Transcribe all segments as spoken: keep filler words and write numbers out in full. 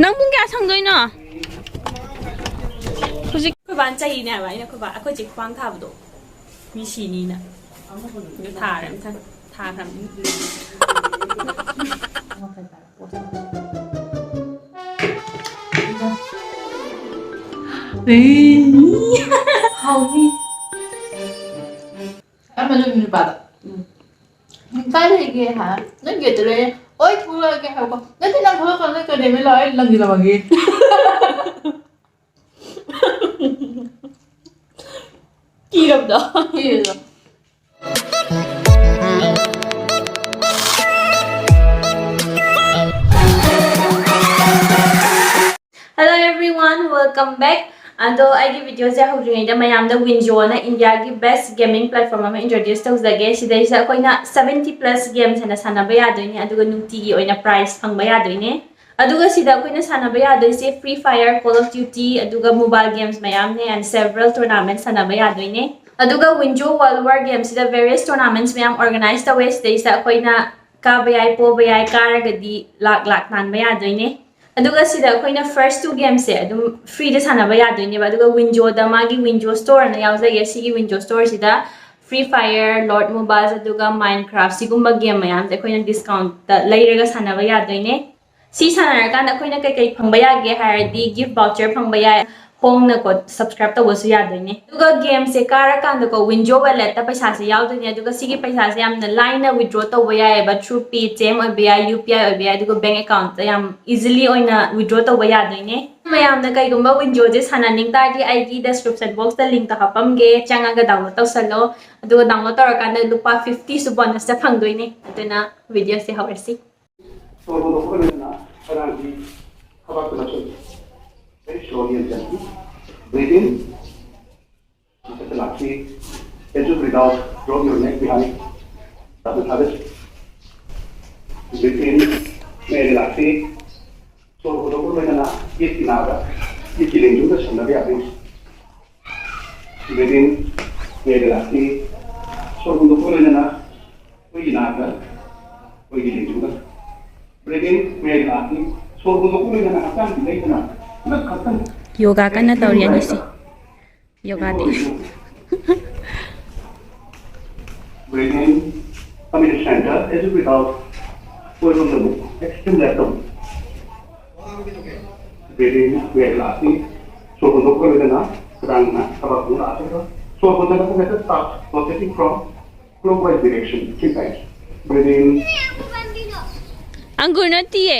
ꯅꯪ ꯄꯨꯡ ꯀꯌꯥ ꯁꯪꯗꯣꯏꯅꯣ? ꯍꯧꯖꯤꯛ ꯑꯩꯈꯣꯏ ꯕꯥꯅ ꯆꯩꯅꯦ ꯍꯥꯏꯕ꯫ ꯑꯩꯅ ꯑꯩꯈꯣꯏ ꯕꯥ, ꯑꯩꯈꯣꯏ ꯆꯦ ꯈ꯭ꯋꯥꯡ ꯊꯥꯕꯗꯣ ꯃꯤ ꯁꯤꯅꯤꯅ꯫ ꯑꯗꯨ ꯊꯥꯔꯦ ꯃꯊꯪ꯫ ꯊꯥꯈ꯭ꯔꯕꯅꯤ꯫ ꯍꯥꯎꯅꯤ꯫ ꯑꯃ ꯅꯣꯏ ꯅꯨꯄꯥꯗꯣ꯫ ꯎꯝ꯫ ꯀꯥꯏ ꯂꯩꯒꯦ ꯍꯥꯏ꯫ ꯅꯣꯏ ꯒꯦꯠꯇ ꯂꯩꯌꯦ꯫ ꯍꯣꯏ, ꯊꯣꯛꯂꯛꯑꯒꯦ ꯍꯥꯏꯀꯣ꯫ ꯅꯠꯇꯦ, ꯅꯪ ꯊꯣꯛꯂꯛꯀꯅꯨ, ꯅꯣꯏ ꯀꯩꯗꯩ ꯂꯥꯛꯑꯣ, ꯑꯩ ꯂꯪꯁꯤꯜꯂꯝꯃꯒꯦ꯫ ꯀꯤꯔꯕꯗꯣ? ꯀꯤꯔꯕꯗꯣ꯫ Hello everyone, welcome back. ꯑꯗꯣ ꯑꯩꯒꯤ ꯚꯤꯗꯤꯑꯣꯁꯦ ꯍꯧꯗ꯭ꯔꯤꯉꯩꯗ ꯃꯌꯥꯝꯗ ꯋꯤꯟꯖꯣꯅ ꯏꯟꯗꯤꯌꯥꯒꯤ best gaming platform ꯑꯃ introduce ꯇꯧꯖꯒꯦ꯫ ꯁꯤꯗꯩꯁꯤꯗ ꯑꯩꯈꯣꯏꯅ seventy plus games ꯍꯦꯟꯅ ꯁꯥꯟꯅꯕ ꯌꯥꯗꯣꯏꯅꯦ, ꯑꯗꯨꯒ ꯅꯨꯡꯇꯤꯒꯤ ꯑꯣꯏꯅ prize ꯐꯪꯕ ꯌꯥꯗꯣꯏꯅꯦ꯫ ꯑꯗꯨꯒ ꯁꯤꯗ ꯑꯩꯈꯣꯏꯅ ꯁꯥꯟꯅꯕ ꯌꯥꯗꯣꯏꯁꯦ Free Fire, Call of Duty, ꯑꯗꯨꯒ mobile games ꯃꯌꯥꯝꯅꯦ, and several tournaments ꯁꯥꯟꯅꯕ ꯌꯥꯗꯣꯏꯅꯦ꯫ ꯑꯗꯨꯒ ꯋꯤꯟꯖꯣ World War Game ꯁꯤꯗ various tournaments ꯃꯌꯥꯝ organize ꯇꯧꯋꯦ꯫ ꯁꯤꯗꯩꯁꯤꯗ ꯑꯩꯈꯣꯏꯅ ꯀꯥꯕ ꯌꯥꯏ, ꯄꯣꯕ ꯌꯥꯏ, ꯀꯥꯔꯒꯗꯤ ꯂꯥꯛ ꯂꯥꯛ ꯇꯥꯟꯕ ꯌꯥꯗꯣꯏꯅꯦ꯫ ꯑꯗꯨꯒ ꯁꯤꯗ ꯑꯩꯈꯣꯏꯅ first two gameꯁꯦ ꯑꯗꯨꯝ freeꯗ ꯁꯥꯟꯅꯕ ꯌꯥꯗꯣꯏꯅꯦꯕ꯫ ꯑꯗꯨꯒ ꯋꯤꯟꯖꯣꯗ ꯃꯥꯒꯤ ꯋꯤꯟꯖꯣ storeꯅ ꯌꯥꯎꯖꯩꯌꯦ꯫ ꯁꯤꯒꯤ ꯋꯤꯟꯖꯣ storeꯁꯤꯗ Free Fire, Lord Mobiles, ꯑꯗꯨꯒ Minecraft ꯁꯤꯒꯨꯝꯕ game ꯃꯌꯥꯝꯁꯦ ꯑꯩꯈꯣꯏꯅ discountꯇ ꯂꯩꯔꯒ ꯁꯥꯟꯅꯕ ꯌꯥꯗꯣꯏꯅꯦ꯫ ꯁꯤ ꯁꯥꯟꯅꯔꯀꯥꯟꯗ ꯑꯩꯈꯣꯏꯅ ꯀꯩꯀꯩ ꯐꯪꯕ ꯌꯥꯒꯦ ꯍꯥꯏꯔꯗꯤ, gift voucher ꯐꯪꯕ ꯌꯥꯏ, ꯍꯣꯡꯅꯀꯣ subscribe ꯇꯧꯕꯁꯨ ꯌꯥꯗꯣꯏꯅꯦ꯫ ꯑꯗꯨꯒ gameꯁꯦ ꯀꯥꯔꯀꯥꯟꯗꯀꯣ ꯋꯤꯟꯖꯣ walletꯇ ꯄꯩꯁꯥꯁꯦ ꯌꯥꯎꯗꯣꯏꯅꯦ꯫ ꯑꯗꯨꯒ ꯁꯤꯒꯤ ꯄꯩꯁꯥꯁꯦ ꯌꯥꯝꯅ ꯂꯥꯏꯅ withdraw ꯇꯧꯕ ꯌꯥꯏꯑꯕ, through Paytm ꯑꯣꯏꯕ ꯌꯥꯏ, ꯌꯨ ꯄꯤ ꯑꯥꯏ ꯑꯣꯏꯕ ꯌꯥꯏ, ꯑꯗꯨꯒ bank accountꯇ ꯌꯥꯝ easily ꯑꯣꯏꯅ withdraw ꯇꯧꯕ ꯌꯥꯗꯣꯏꯅꯦ꯫ ꯃꯌꯥꯝꯅ ꯀꯩꯒꯨꯝꯕ ꯋꯤꯟꯖꯣꯁꯦ ꯁꯥꯟꯅꯅꯤꯡ ꯇꯥꯔꯗꯤ ꯑꯩꯒꯤ description boxꯇ linkꯇꯣ ꯍꯥꯞꯄꯝꯒꯦ, ꯆꯪꯉꯒ download ꯇꯧꯁꯜꯂꯣ꯫ ꯑꯗꯨꯒ download ꯇꯧꯔꯀꯥꯟꯗ ꯂꯨꯄꯥ fiftyꯁꯨ bonusꯇ ꯐꯪꯗꯣꯏꯅꯦ꯫ ꯑꯗꯨꯅ ꯚꯤꯗꯤꯑꯣꯁꯦ ꯍꯧꯔꯁꯤ꯫ ꯁꯣꯔ ꯍꯣꯟꯗꯣꯛꯄ ꯂꯣꯏꯅꯅ ꯈꯗꯥꯡꯒꯤ ꯈꯕꯥꯛꯇ ꯅꯞꯁꯤꯜꯂꯨ꯫ Very slowly and gently. Breathe in. ꯃꯊꯛꯇ ꯂꯥꯛꯁꯤ꯫ As you breathe out, drop your neck behind. ꯇꯞꯅ ꯊꯥꯗꯁꯤ꯫ Breathe in. ꯃꯌꯥꯏꯗ ꯂꯥꯛꯁꯤ꯫ ꯁꯣꯔ ꯍꯣꯟꯗꯣꯛꯄ ꯂꯣꯏꯅꯅ ꯌꯦꯠꯀꯤ ꯅꯥꯗ, ꯌꯦꯠꯀꯤ ꯂꯦꯡꯖꯨꯝꯗ ꯁꯝꯅꯕ ꯌꯥꯗꯣꯏꯅꯤ꯫ Breathe in, ꯃꯌꯥꯏꯗ ꯂꯥꯛꯁꯤ꯫ ꯁꯣꯔ ꯍꯣꯟꯗꯣꯛꯄ ꯂꯣꯏꯅꯅ ꯑꯩꯈꯣꯏꯒꯤ ꯅꯥꯗ, ꯑꯩꯈꯣꯏꯒꯤ ꯂꯦꯡꯖꯨꯝꯗ꯫ Breathe in, ꯃꯌꯥꯏꯗ ꯂꯥꯛꯁꯤ꯫ ꯁꯣꯔ ꯍꯣꯟꯗꯣꯛꯄ ꯂꯣꯏꯗꯅ ꯍꯛꯆꯥꯡꯒꯤ ꯂꯩꯗꯅ ꯅꯪ ꯈꯛꯇꯪ ꯌꯣꯒꯥ ꯀꯟꯅ ꯇꯧꯔꯤ ꯑꯅꯤꯁꯦ꯫ ꯌꯣꯒꯥꯗꯤ꯫ Breathe in, come in center, as you breathe out, ꯑꯣꯏꯔꯣꯝꯗ ꯑꯃꯨꯛ extreme left ꯑꯃꯨꯛ꯫ Breathe in, breathe ꯂꯥꯛꯑꯅꯤ꯫ ꯁꯣꯔ ꯍꯣꯟꯗꯣꯛꯄ ꯂꯣꯏꯗꯅ ꯈꯗꯥꯡꯅ ꯊꯕꯥꯛ ꯑꯃꯨꯛ ꯂꯥꯛꯑꯒ ꯁꯣꯔ ꯍꯣꯟꯗꯣꯛꯄ ꯍꯦꯛꯇ start, rotating from clockwise direction, three times. Breathe in. ꯑꯪꯒꯨꯔ ꯅꯠꯇꯤꯌꯦ꯫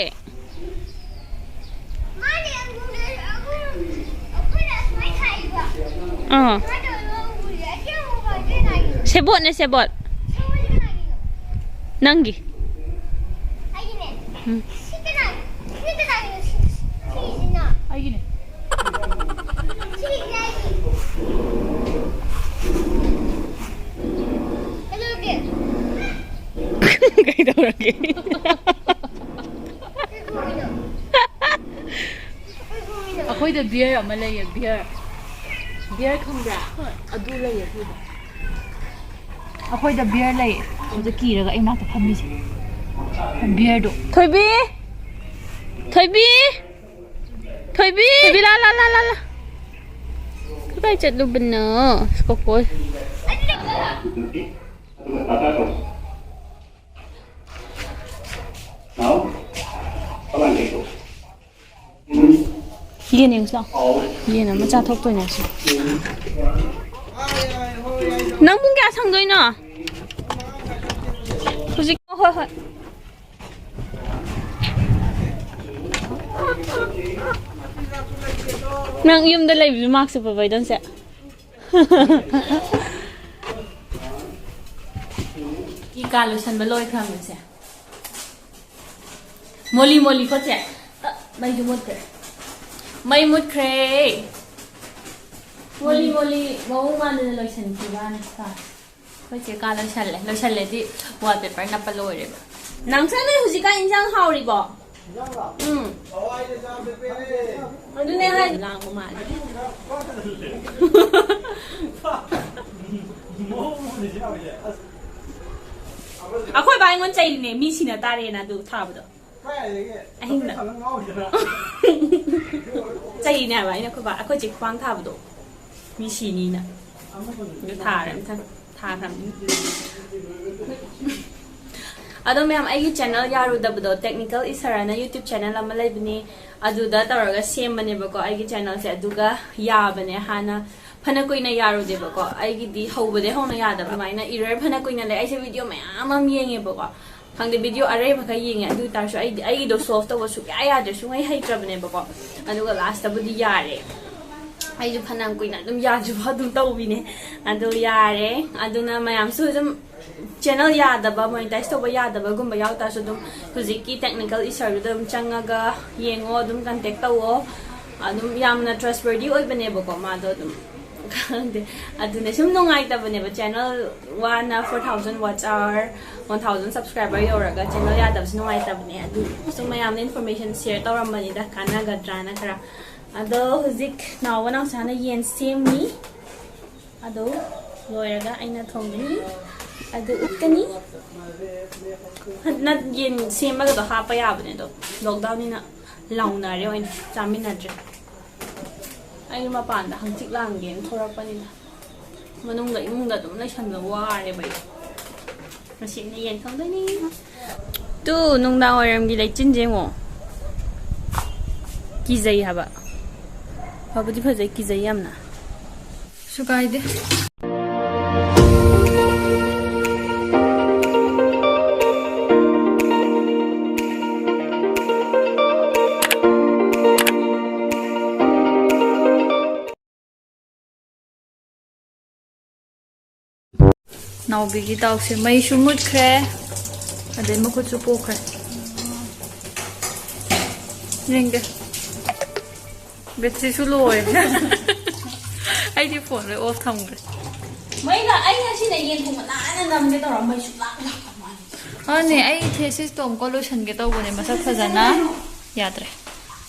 ꯑꯥ꯫ ꯁꯦꯕꯣꯠꯅꯦ, ꯁꯦꯕꯣꯠ꯫ ꯅꯪꯒꯤ꯫ ꯎꯝ꯫ ꯑꯩꯒꯤꯅꯦ꯫ ꯀꯩꯗꯧꯔꯒꯦ? ꯑꯩꯈꯣꯏꯗ beer ꯑꯃ ꯂꯩꯌꯦ, beer꯫ Beer ꯈꯪꯕ꯭ꯔꯥ? ꯑꯗꯨ ꯂꯩꯌꯦ ꯑꯩꯈꯣꯏꯗ꯫ ꯑꯩꯈꯣꯏꯗ beer ꯂꯩꯌꯦ꯫ ꯁꯤꯗ ꯀꯤꯔꯒ ꯑꯩ ꯃꯅꯥꯛꯇ ꯐꯝꯃꯤꯁꯦ꯫ Beerꯗꯣ꯫ ꯊꯣꯏꯕꯤ! ꯊꯣꯏꯕꯤ! ꯊꯣꯏꯕꯤ! ꯊꯣꯏꯕꯤ, ꯂꯥ, ꯂꯥ, ꯂꯥ, ꯂꯥ, ꯂꯥ꯫ ꯀꯗꯥꯏ ꯆꯠꯂꯨꯕꯅꯣ? ꯀꯣꯀꯣꯏ꯫ ꯌꯦꯟ ꯌꯦꯡꯁꯤ ꯂꯥꯎ꯫ ꯌꯦꯟ ꯑꯃ ꯆꯥꯊꯣꯛꯇꯣꯏꯅꯦ ꯁꯤ꯫ ꯅꯪ ꯄꯨꯡ ꯀꯌꯥ ꯁꯪꯗꯣꯏꯅꯣ? ꯍꯧꯖꯤꯛ, ꯍꯣꯏ, ꯍꯣꯏ꯫ ꯅꯪ ꯌꯨꯝꯗ ꯂꯩꯕꯁꯨ ꯃꯥꯛꯁ ꯎꯞꯄꯕ, ꯏꯗꯣꯟꯁꯦ? ꯏ ꯀꯥ ꯂꯣꯏꯁꯟꯕ ꯂꯣꯏꯈ꯭ꯔꯕꯅꯦ ꯁꯦ꯫ ꯃꯣꯂꯤ ꯃꯣꯂꯤ ꯀꯣ ꯆꯦ꯫ ꯑ, ꯃꯩꯁꯨ ꯃꯨꯠꯈ꯭ꯔꯦ꯫ ꯃꯩ ꯃꯨꯠꯈ꯭ꯔꯦ꯫ ꯃꯣꯂꯤ ꯃꯣꯂꯤ ꯃꯑꯣꯡ ꯃꯥꯟꯗꯅ ꯂꯣꯏꯁꯟꯈꯤꯕ ꯋꯥꯅꯤ ꯀꯥ꯫ ꯑꯩꯈꯣꯏ ꯆꯦ ꯀꯥ ꯂꯣꯏꯁꯜꯂꯦ꯫ ꯂꯣꯏꯁꯜꯂꯦꯗꯤ wallpaper ꯅꯞꯄ ꯂꯣꯏꯔꯦꯕ꯫ ꯅꯥꯎꯆꯥ, ꯅꯣꯏ ꯍꯧꯖꯤꯛꯀꯥꯟ ꯏꯟꯁꯥꯡ ꯍꯥꯎꯔꯤꯕꯣ? ꯎꯝ꯫ ꯑꯗꯨꯅꯦ ꯍꯥꯏ-, ꯂꯥꯡꯕ ꯃꯥꯜꯂꯦ꯫ ꯑꯩꯈꯣꯏ ꯕꯥ ꯑꯩꯉꯣꯟꯗ ꯆꯩꯔꯤꯅꯦ, ꯃꯤ ꯁꯤꯅ ꯇꯥꯔꯦꯅ ꯑꯗꯨ ꯊꯥꯕꯗꯣ꯫ ꯑꯍꯤꯡꯗ꯫ ꯆꯩꯅꯦ ꯍꯥꯏꯕ ꯑꯩꯅ ꯑꯩꯈꯣꯏ ꯕꯥ-, ꯑꯩꯈꯣꯏ ꯆꯦ ꯈꯨꯄꯥꯡ ꯊꯥꯕꯗꯣ꯫ ꯃꯤ ꯁꯤꯅꯤꯅ꯫ ꯑꯗꯨ ꯊꯥꯔꯦ ꯃꯊꯪ꯫ ꯊꯥꯈ꯭ꯔꯕꯅꯤ꯫ ꯑꯗꯣ ꯃꯌꯥꯝ, ꯑꯩꯒꯤ ꯆꯦꯅꯦꯜ ꯌꯥꯔꯨꯗꯕꯗꯣ, ꯇꯦꯛꯅꯤꯀꯦꯜ ꯏꯁꯔ ꯍꯥꯏꯅ YouTube ꯆꯦꯅꯦꯜ ꯑꯃ ꯂꯩꯕꯅꯤ, ꯑꯗꯨꯗ ꯇꯧꯔꯒ ꯁꯦꯝꯕꯅꯦꯕꯀꯣ ꯑꯩꯒꯤ ꯆꯦꯅꯦꯜꯁꯦ꯫ ꯑꯗꯨꯒ ꯌꯥꯕꯅꯦ꯫ ꯍꯥꯟꯅ ꯐꯅ ꯀꯨꯏꯅ ꯌꯥꯔꯨꯗꯦꯕꯀꯣ, ꯑꯩꯒꯤꯗꯤ ꯍꯧꯕꯗꯩ ꯍꯧꯅ ꯌꯥꯗꯕ꯫ ꯑꯗꯨꯃꯥꯏꯅ ꯏꯔꯔ ꯐꯅ ꯀꯨꯏꯅ ꯂꯩ꯫ ꯑꯩꯁꯦ ꯚꯤꯗꯤꯑꯣ ꯃꯌꯥꯝ ꯑꯃ ꯌꯦꯡꯉꯦꯕꯀꯣ, ꯈꯪꯗꯦ, ꯚꯤꯗꯤꯑꯣ ꯑꯔꯩꯕꯈꯩ ꯌꯦꯡꯉꯦ꯫ ꯑꯗꯨ ꯑꯣꯏꯇꯥꯔꯁꯨ ꯑꯩꯗꯤ, ꯑꯩꯒꯤꯗꯣ ꯁꯣꯜꯐ ꯇꯧꯕ ꯁꯨꯡꯌꯥ ꯌꯥꯗ꯭ꯔꯦ, ꯁꯨꯡꯍꯩ ꯍꯩꯇ꯭ꯔꯕꯅꯦꯕꯀꯣ꯫ ꯑꯗꯨꯒ ꯂꯥꯁꯇꯕꯨꯗꯤ ꯌꯥꯔꯦ꯫ ꯑꯩꯁꯨ ꯐꯅꯌꯥꯝ ꯀꯨꯏꯅ ꯑꯗꯨꯝ ꯌꯥꯗ꯭ꯔꯤꯕ ꯑꯗꯨꯝ ꯇꯧꯕꯤꯅꯦ꯫ ꯑꯗꯨ ꯌꯥꯔꯦ꯫ ꯑꯗꯨꯅ ꯃꯌꯥꯝꯁꯨ ꯑꯗꯨꯝ ꯆꯦꯅꯦꯜ ꯌꯥꯗꯕ, ꯃꯣꯅꯤꯇꯥꯏꯁ ꯇꯧꯕ ꯌꯥꯗꯕꯒꯨꯝꯕ ꯌꯥꯎ ꯇꯥꯔꯁꯨ, ꯑꯗꯨꯝ ꯍꯧꯖꯤꯛꯀꯤ ꯇꯦꯛꯅꯤꯀꯦꯜ ꯏꯁꯔꯗꯨꯗ ꯑꯗꯨꯝ ꯆꯪꯉꯒ ꯌꯦꯡꯉꯣ, ꯑꯗꯨꯝ ꯀꯟꯇꯦꯛ ꯇꯧꯑꯣ꯫ ꯑꯗꯨꯝ ꯌꯥꯝꯅ trustworthy ꯑꯣꯏꯕꯅꯦꯕꯀꯣ ꯃꯥꯗꯣ꯫ ꯑꯗꯨꯝ ꯈꯪꯗꯦ, ꯑꯗꯨꯅ ꯁꯨꯝ ꯅꯨꯡꯉꯥꯏꯇꯕꯅꯦꯕ꯫ ꯆꯦꯅꯦꯜ ꯋꯥꯅ four thousand watch hour, one thousand subscriber ꯌꯧꯔꯒ ꯆꯦꯅꯦꯜ ꯌꯥꯗꯕꯁꯨ ꯅꯨꯡꯉꯥꯏꯇꯕꯅꯦ꯫ ꯑꯗꯨ ꯁꯨꯝ ꯃꯌꯥꯝꯗ information share ꯇꯧꯔꯝꯕꯅꯤꯗ, ꯀꯥꯟꯅꯒꯗ꯭ꯔꯥꯅ ꯈꯔ꯫ ꯑꯗꯣ ꯍꯧꯖꯤꯛ ꯅꯥꯎꯕ ꯅꯥꯎꯆꯥꯅ ꯌꯦꯟ ꯁꯦꯝꯃꯤ꯫ ꯑꯗꯣ ꯂꯣꯏꯔꯒ ꯑꯩꯅ ꯊꯣꯡꯒꯅꯤ꯫ ꯑꯗꯨ ꯎꯠꯀꯅꯤ꯫ ꯅꯠ-, ꯌꯦꯟ ꯁꯦꯝꯕꯒꯗꯣ ꯍꯥꯞꯄ ꯌꯥꯕꯅꯦ, ꯑꯗꯣ ꯂꯣꯛꯗꯥꯎꯟꯅꯤꯅ ꯂꯥꯎꯅꯔꯦ ꯑꯣꯏꯅ ꯆꯥꯃꯤꯟꯅꯗ꯭ꯔꯦ꯫ ꯑꯩ ꯃꯄꯥꯟꯗ ꯍꯪꯆꯤꯠ ꯂꯥꯡꯒꯦꯅ ꯊꯣꯔꯛꯄꯅꯤꯗ꯫ ꯃꯅꯨꯡꯗ, ꯏꯃꯨꯡꯗ ꯑꯗꯨꯝ ꯂꯩꯁꯟꯕ ꯋꯥꯔꯦꯕ ꯑꯩ꯫ ꯉꯁꯤ ꯑꯩꯅ ꯌꯦꯟ ꯊꯣꯡꯗꯣꯏꯅꯤ꯫ ꯇꯨ, ꯅꯨꯡꯗꯥꯡ ꯋꯥꯏꯔꯝꯒꯤ ꯂꯩꯆꯤꯟꯁꯦ ꯌꯦꯡꯉꯣ꯫ ꯀꯤꯖꯩ ꯍꯥꯏꯕ꯫ ꯐꯕꯨꯗꯤ ꯐꯖꯩ, ꯀꯤꯖꯩ ꯌꯥꯝꯅ꯫ ꯁꯨ ꯀꯥꯏꯗꯦ꯫ ꯅꯥꯎꯕꯤꯒꯤ ꯗꯥꯎꯁꯦ, ꯃꯩꯁꯨ ꯃꯨꯠꯈ꯭ꯔꯦ, ꯑꯗꯩ ꯃꯈꯨꯠꯁꯨ ꯄꯣꯛꯈ꯭ꯔꯦ꯫ ꯌꯦꯡꯒꯦ꯫ ꯕꯦꯇ꯭ꯔꯤꯁꯨ ꯂꯣꯏꯔꯦ꯫ ꯑꯩꯗꯤ ꯐꯣꯟ ꯂꯣꯏ ꯑꯣꯐ ꯊꯝꯈ꯭ꯔꯦ꯫ ꯃꯩ ꯂꯥꯛ-, ꯑꯩ ꯉꯁꯤꯅꯦ ꯌꯦꯟ ꯊꯣꯡꯕ ꯅꯥꯟꯅ ꯅꯝꯒꯦ ꯇꯧꯔ ꯃꯩꯁꯨ ꯂꯥꯛ ꯂꯥꯛꯇ ꯃꯥꯜꯂꯦ꯫ ꯑꯗꯨꯅꯦ, ꯑꯩ thesis ꯇꯣ ꯑꯃꯨꯛꯀ ꯂꯣꯏꯁꯟꯒꯦ ꯇꯧꯕꯅꯦ, ꯃꯁꯛ ꯐꯖꯅ ꯌꯥꯗ꯭ꯔꯦ꯫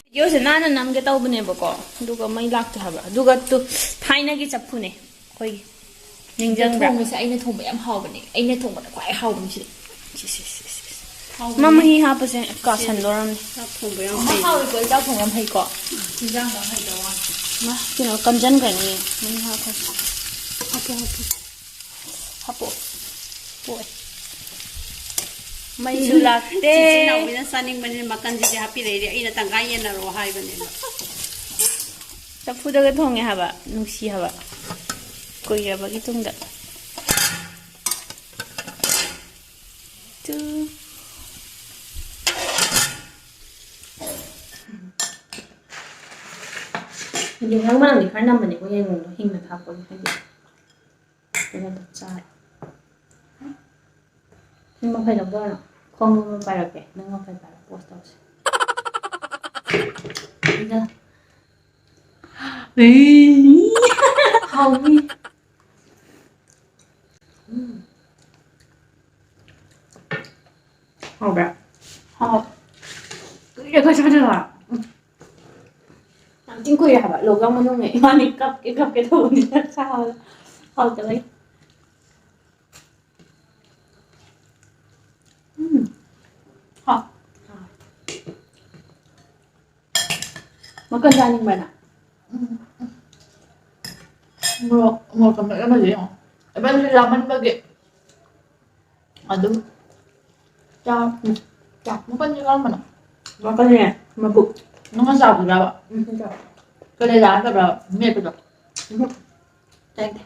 ꯚꯤꯗꯤꯑꯣꯁꯦ ꯅꯥꯟꯅ ꯅꯝꯒꯦ ꯇꯧꯕꯅꯦꯕꯀꯣ, ꯑꯗꯨꯒ ꯃꯩ ꯂꯥꯛꯇꯦ ꯍꯥꯏꯕ꯫ ꯑꯗꯨꯒ ꯇꯨ, ꯊꯥꯏꯅꯒꯤ ꯆꯐꯨꯅꯦ ꯑꯩꯈꯣꯏꯒꯤ꯫ ꯅꯤꯡꯁꯤꯡꯕ꯭ꯔꯥ? ꯊꯣꯡꯕꯁꯦ ꯑꯩꯅ ꯊꯣꯡꯕ ꯌꯥꯝ ꯍꯥꯎꯕꯅꯦ꯫ ꯑꯩꯅ ꯊꯣꯡꯕꯗ ꯈ꯭ꯋꯥꯏ ꯍꯥꯎꯕꯅꯤ ꯁꯤꯗ꯫ ꯁꯤ, ꯁꯤ, ꯁꯤ, ꯁꯤ, ꯁꯤ꯫ ꯃꯥ ꯃꯍꯤ ꯍꯥꯞꯄꯁꯦ ꯀꯥꯁꯟꯗꯣꯔꯝꯅꯤ꯫ ꯆꯥꯛ ꯊꯣꯡꯕ ꯌꯥꯝ ꯃꯥ ꯍꯩ꯫ ꯍꯥꯎꯏꯀꯣ, ꯆꯥꯛ ꯊꯣꯡꯕ ꯌꯥꯝ ꯍꯩꯀꯣ꯫ ꯏꯟꯖꯥꯡꯗ ꯍꯩꯗꯧ ꯋꯥꯅꯤ꯫ ꯃꯥ ꯀꯩꯅꯣ ꯀꯟꯖꯟꯈ꯭ꯔꯅꯤ ꯃꯍꯤ ꯍꯥꯞꯄꯁꯦ꯫ ꯍꯥꯞꯄꯣ, ꯍꯥꯞꯄꯣ꯫ ꯄꯣꯛꯑꯦ꯫ ꯃꯩꯁꯨ ꯂꯥꯛꯇꯦ꯫ ꯆꯤꯆꯦ ꯅꯥꯎꯕꯤꯅ ꯆꯥꯅꯤꯡꯕꯅꯤꯅ ꯃꯀꯟꯁꯤꯗꯤ ꯍꯥꯞꯄꯤꯔꯛꯏꯅꯦ꯫ ꯑꯩꯅ ꯇꯪꯈꯥꯏ ꯌꯦꯟꯅꯔꯣ ꯍꯥꯏꯕꯅꯦꯕ꯫ ꯆꯐꯨꯗꯒ ꯊꯣꯡꯉꯦ ꯍꯥꯏꯕ, ꯅꯨꯡꯁꯤ ꯍꯥꯏꯕ꯫ ꯀꯨꯏꯔꯕꯒꯤ ꯇꯨꯡꯗ꯫ ꯇꯨ꯫ ꯌꯦꯟꯁꯥꯡ ꯃꯅꯝꯗꯤ ꯈꯔ ꯅꯝꯕꯅꯦꯀꯣ, ꯌꯦꯟꯗꯣ ꯍꯤꯡꯅ ꯊꯥꯛꯄꯒꯤ ꯍꯥꯏꯗꯤ꯫ ꯑꯗꯨꯒ ꯆꯥꯔꯦ꯫ ꯅꯪ ꯃꯐꯩ ꯂꯧꯗꯣꯏꯔꯣ? ꯈꯣꯡ ꯑꯃ ꯄꯥꯏꯔꯛꯀꯦ, ꯅꯪ ꯃꯐꯩ ꯄꯥꯏꯔꯛ ꯄꯣꯁ ꯇꯧꯁꯦ꯫ ꯁꯤꯗ꯫ ꯍꯥꯎꯅꯤ꯫ ꯎꯝ꯫ ꯍꯥꯎꯕ꯭ꯔꯥ? ꯍꯥꯎ꯫ ꯀꯨꯏꯔꯦ ꯑꯩꯈꯣꯏ ꯆꯥꯗꯕ꯫ ꯎꯝ꯫ ꯌꯥꯝ ꯊꯤꯅ ꯀꯨꯏꯔꯦ ꯍꯥꯏꯕ꯫ Lockdown ꯃꯅꯨꯡꯅꯦ ꯏꯕꯥꯅꯤ ꯀꯞꯀꯦ ꯀꯞꯀꯦ ꯇꯧꯕꯅꯤꯅ ꯆꯥꯕꯗ ꯍꯥꯎꯇꯕꯩ꯫ ꯎꯝ꯫ ꯍꯥꯎ꯫ ꯃꯀꯟ ꯆꯥꯅꯤꯡꯕ꯭ꯔ ꯅꯪ? ꯎꯝ꯫ ꯃꯣꯔꯣꯛ, ꯃꯣꯔꯣꯛꯀ ꯃꯦꯠꯂꯝꯃꯗꯤ ꯌꯦꯡꯉꯣ꯫ ꯏꯕꯥꯅꯤ ꯂꯥꯝꯃꯟꯕꯒꯤ꯫ ꯑꯗꯨꯝ ꯆꯥ-, ꯆꯥ-, ꯃꯀꯟꯁꯦ ꯀꯔꯝꯕꯅꯣ? ꯃꯀꯟꯅꯦ, ꯃꯀꯨꯞ꯫ ꯅꯪꯅ ꯆꯥꯕꯗꯨꯔꯕ? ꯎꯝ, ꯆꯥ-, ꯀꯂꯦꯖꯥ ꯅꯠꯇꯕ꯭ꯔꯕ? ꯃꯦꯠꯄꯗꯣ? ꯎꯝ꯫ ꯆꯥꯅꯤꯡꯗꯦ꯫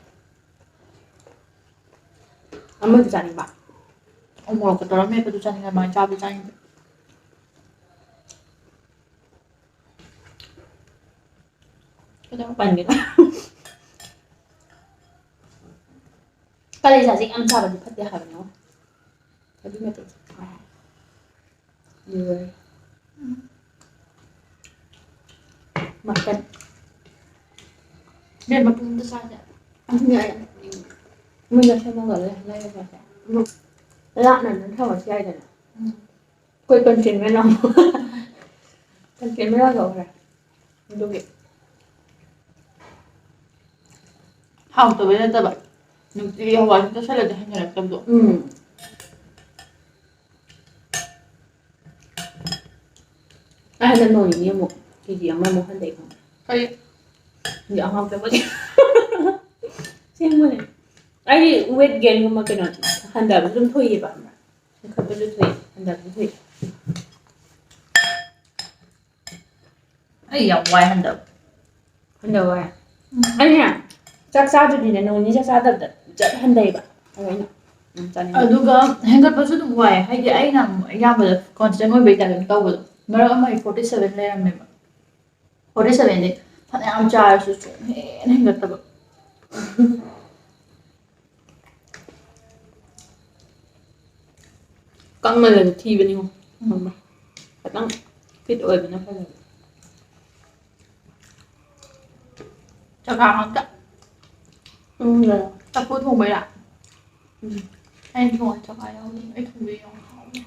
ꯑꯃꯗꯤ ꯆꯥꯅꯤꯡꯕ꯫ ꯎ ꯃꯣꯔꯣꯛꯀ ꯇꯧꯔ ꯃꯦꯠꯄꯗꯨ ꯆꯥꯅꯤꯡꯉꯦ, ꯑꯗꯨꯃꯥꯏꯅ ꯆꯥꯕꯗꯤ ꯆꯥꯅꯤꯡꯗꯦ꯫ ꯀꯩꯗꯧ ꯄꯟꯒꯦ? ꯀꯂꯦꯖꯥꯁꯦ ꯌꯥꯝ ꯆꯥꯕꯗꯤ ꯐꯠꯇꯦ ꯍꯥꯏꯕꯅꯦ꯫ ꯑꯗꯨꯏ ꯃꯇꯤꯛ꯫ ꯂꯣꯏꯔꯦ꯫ ꯃꯀꯟ꯫ ꯃꯦꯠ ꯃꯄꯨꯝꯗ ꯆꯥꯁꯦ꯫ ꯑꯗꯨꯅꯦ ꯑꯩ ꯌꯥꯝ ꯅꯣꯛꯅꯤꯡꯉꯦ꯫ ꯃꯣꯏꯅ ꯁꯦꯝꯃꯒ ꯂꯩ-, ꯂꯩꯔꯒ ꯆꯥꯁꯦ꯫ ꯑꯗꯨ ꯂꯥꯞꯅ ꯑꯗꯨꯝ ꯊꯝꯃꯁꯨ ꯌꯥꯏꯗꯅ꯫ ꯎꯝ꯫ ꯑꯩꯈꯣꯏ containment ꯂꯧ-, containment ꯂꯧꯊꯣꯛꯈ꯭ꯔꯦ꯫ ꯑꯗꯨꯒꯤ꯫ ꯍꯥꯎꯇꯕꯩ ꯅꯠꯇꯕ, ꯅꯨꯡꯇꯤꯒꯤ ꯍꯋꯥꯏ ꯁꯨꯝ ꯆꯥꯁꯤꯜꯂꯗꯤ ꯍꯩꯅꯔꯛꯇꯕꯗꯣ꯫ ꯎꯝ꯫ ꯍꯟꯗꯛ ꯅꯣꯡ ꯅꯤꯅꯤ ꯑꯃꯨꯛ ꯀꯦ ꯖꯤ ꯑꯃꯃꯨꯛ ꯍꯟꯊꯩ ꯈꯪꯕ꯭ꯔꯥ? ꯀꯔꯤ? ꯌꯥꯝ ꯍꯥꯎꯇꯕꯒꯤ꯫ ꯑꯁꯦꯡꯕꯅꯦ꯫ ꯑꯩ weight gainꯒꯨꯝꯕ ꯀꯩꯅꯣ ꯍꯟꯊꯕꯁꯨ ꯑꯗꯨꯝ ꯊꯣꯛꯏꯌꯦꯕ, ꯈꯪꯕ꯭ꯔꯥ? ꯍꯟꯊꯕꯁꯨ ꯊꯣꯛꯏ꯫ ꯑꯩ ꯌꯥꯝ ꯋꯥꯏ ꯍꯟꯗꯛ꯫ ꯍꯟꯗꯛ ꯋꯥꯏ꯫ ꯎꯝ꯫ ꯑꯩꯅꯦ ꯆꯥꯛ ꯆꯥꯗ꯭ꯔꯗꯤꯅꯦ, ꯅꯣꯡ ꯅꯤꯅꯤ ꯆꯥꯛ ꯆꯥꯗꯕꯗ ꯖꯠ ꯍꯟꯊꯩꯕ꯫ ꯑꯗꯣ ꯑꯩꯅ, ꯎꯝ, ꯆꯥꯅꯤꯡꯉꯦ꯫ ꯑꯗꯨꯒ ꯍꯦꯟꯒꯠꯄꯁꯨ ꯑꯗꯨꯝ ꯋꯥꯏ꯫ ꯍꯥꯏꯗꯤ ꯑꯩꯅ ꯑꯃꯨꯛ ꯑꯌꯥꯝꯕꯗ constant ꯑꯣꯏꯕꯩ type ꯑꯗꯨꯝ ꯇꯧꯕꯗꯣ꯫ ꯃꯔꯛ ꯑꯃ ꯑꯩ forty seven ꯂꯩꯔꯝꯃꯦꯕ꯫ Forty sevenꯗꯤ ꯐꯅꯌꯥꯝ ꯆꯥꯔꯁꯨ ꯁꯨꯝ ꯍꯦꯟꯅ ꯍꯦꯟꯒꯠꯇꯕ꯫ ꯀꯪꯃꯜꯂꯁꯨ ꯊꯤꯕꯅꯤꯉꯣ꯫ ꯎꯝ꯫ ꯈꯪꯕ꯭ꯔꯥ? ꯈꯤꯇꯪ fit ꯑꯣꯏꯕꯅ ꯐꯖꯕ꯫ ꯆꯒꯥ ꯉꯥꯛꯇ꯫ ꯎꯝ, ꯂꯩꯔꯦ꯫ ꯆꯐꯨ ꯊꯣꯡꯕꯩꯔꯥ? ꯎꯝ꯫ ꯑꯩꯅ ꯊꯣꯡꯉ ꯆꯒꯥ ꯌꯥꯎꯗꯦ꯫ ꯑꯩ ꯊꯣꯡꯕ ꯌꯥꯝ ꯍꯥꯎꯋꯦ꯫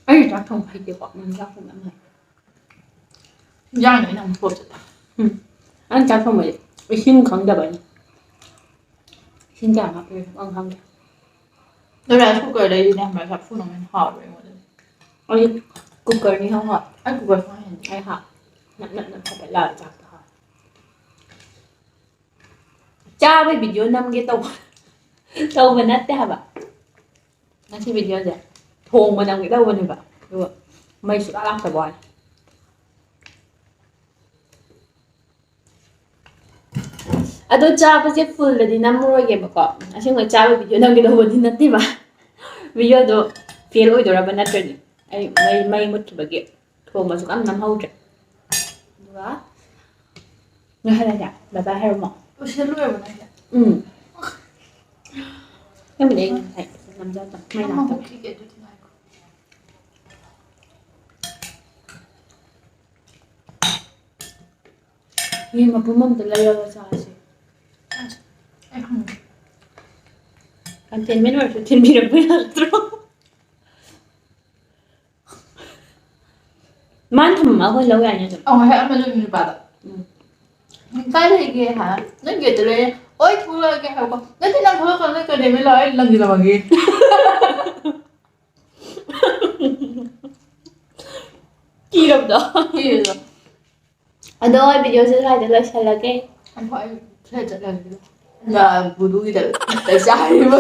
ꯑꯩ ꯆꯥꯛ ꯊꯣꯡꯕ ꯍꯩꯇꯦꯀꯣ, ꯅꯪ ꯆꯥꯛ ꯊꯣꯡꯕ ꯌꯥꯝ ꯍꯩ꯫ ꯏꯟꯖꯥꯡꯗ ꯑꯩꯅ ꯑꯃꯨꯛ ꯊꯣꯛ ꯆꯠꯄ꯫ ꯎꯝ꯫ ꯑꯩꯅ ꯆꯥꯛ ꯊꯣꯡꯕꯁꯦ ꯏꯁꯤꯡ ꯈꯪꯗꯕ ꯑꯩꯅ꯫ ꯏꯁꯤꯡ ꯀꯌꯥ ꯍꯥꯞꯄꯤꯅꯣ ꯁꯨꯡꯈꯪ ꯈꯪꯗꯦ꯫ ꯑꯗꯣ rice cooker ꯗꯩꯗꯤꯅꯦ ꯈꯪꯕ꯭ꯔꯥ, ꯆꯐꯨꯅ ꯍꯦꯟꯅ ꯍꯥꯎꯋꯦ ꯑꯩꯉꯣꯟꯗꯗꯤ꯫ ꯑꯩꯗꯤ cooker ꯅꯤ ꯍꯥꯎꯕ꯫ ꯑꯩ cooker ꯁꯨꯡꯍꯩ ꯍꯩꯅꯗꯦ꯫ ꯑꯩ ꯍꯥ, ꯅꯞ ꯅꯞ ꯅꯞ ꯊꯥꯗꯠꯂꯒ ꯆꯥꯛꯇꯣ ꯍꯥꯎꯋꯦ꯫ ꯆꯥꯕꯩ video ꯅꯝꯒꯦ ꯇꯧꯕ, ꯇꯧꯕ ꯅꯠꯇꯦ ꯍꯥꯏꯕ꯫ ꯉꯁꯤ videoꯁꯦ ꯊꯣꯡꯕ ꯅꯝꯒꯦ ꯇꯧꯕꯅꯦꯕ, ꯑꯗꯨꯒ ꯃꯩ ꯁꯨꯡꯂꯥꯛ ꯂꯥꯛꯇꯕ ꯋꯥꯅꯤ꯫ ꯑꯗꯣ ꯆꯥꯕꯁꯦ fullꯗꯗꯤ ꯅꯝꯃꯔꯣꯏꯒꯦꯕꯀꯣ, ꯑꯁꯦꯡꯕ ꯆꯥꯕ video ꯅꯝꯒꯦ ꯇꯧꯕꯗꯤ ꯅꯠꯇꯦꯕ꯫ Videoꯗꯣ fail ꯑꯣꯏꯗꯣꯔꯕ ꯅꯠꯇ꯭ꯔꯗꯤ꯫ ꯑꯩ ꯃꯩ, ꯃꯩ ꯃꯨꯠꯈꯤꯕꯒꯤ ꯊꯣꯡꯕꯁꯨ ꯀꯟꯅ ꯅꯝꯍꯧꯗ꯭ꯔꯦ꯫ ꯑꯗꯨꯒ ꯉꯥꯏꯍꯜꯂꯒꯦ, bye bye ꯍꯥꯏꯔꯝꯃꯣ꯫ ꯂꯣꯏꯁꯤꯜꯂꯨꯔꯕ ꯅꯪꯒꯤ? ꯎꯝ꯫ ꯑꯁꯦꯡꯕꯗꯤ ꯑꯩ ꯉꯁꯥꯏ ꯅꯝꯖꯗꯣ ꯃꯩ ꯂꯥꯛꯇꯕ꯫ ꯍꯨꯠꯈꯤꯒꯦ ꯑꯗꯨꯗꯤ ꯉꯥꯏꯈꯣ꯫ ꯌꯦꯟ ꯃꯄꯨꯝ ꯑꯝꯇ ꯂꯩꯔꯒ ꯆꯥꯁꯦ꯫ ꯑꯁ, ꯑꯩ ꯍꯪꯒꯦ꯫ Containment ꯑꯣꯏꯔꯁꯨ ꯊꯤꯟꯕꯤꯔꯛꯄ ꯌꯥꯗ꯭ꯔꯣ? ꯃꯥꯅ ꯊꯝꯃꯝꯃ ꯑꯩꯈꯣꯏ ꯂꯧ ꯌꯥꯏꯅꯦ ꯑꯗꯨꯝ꯫ ꯑꯧ, ꯉꯁꯥꯏ ꯑꯃꯗꯨ ꯅꯨꯄꯥꯗꯣ꯫ ꯎꯝ꯫ "ꯀꯥꯏ ꯂꯩꯒꯦ?" ꯍꯥꯏ꯫ "ꯅꯣꯏ gateꯇ ꯂꯩꯌꯦ꯫" "ꯍꯣꯏ, ꯊꯣꯛꯂꯛꯑꯒꯦ" ꯍꯥꯏꯀꯣ꯫ "ꯅꯠꯇꯦ, ꯅꯪ ꯊꯣꯛꯂꯛꯀꯅꯨ, ꯅꯣꯏ containment ꯂꯥꯛꯑꯣ, ꯑꯩ ꯂꯪꯁꯤꯜꯂꯝꯃꯒꯦ꯫" ꯏꯔꯕꯗꯣ? ꯏꯔꯤꯗꯣ꯫ ꯑꯗꯣ ꯑꯩ videoꯁꯦ ꯁ꯭ꯋꯥꯏꯗ ꯂꯣꯏꯁꯜꯂꯒꯦ꯫ ꯑꯩꯈꯣꯏ ꯈꯔ ꯆꯠꯂꯒꯦ꯫ ꯅ ꯕꯨꯗꯨꯒꯤꯗ ꯂꯩꯁꯥꯔꯤꯕ꯫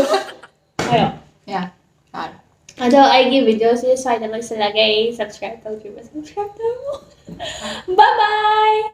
ꯍꯥꯏꯔꯣ꯫ ꯌꯥ, ꯌꯥꯔꯦ꯫ ꯑꯗꯣ ꯑꯩꯒꯤ videoꯁꯦ ꯁ꯭ꯋꯥꯏꯗ ꯂꯣꯏꯁꯜꯂꯒꯦ꯫ Subscribe ꯇꯧꯗ꯭ꯔꯤꯕ subscribe ꯇꯧ꯫ Bye bye.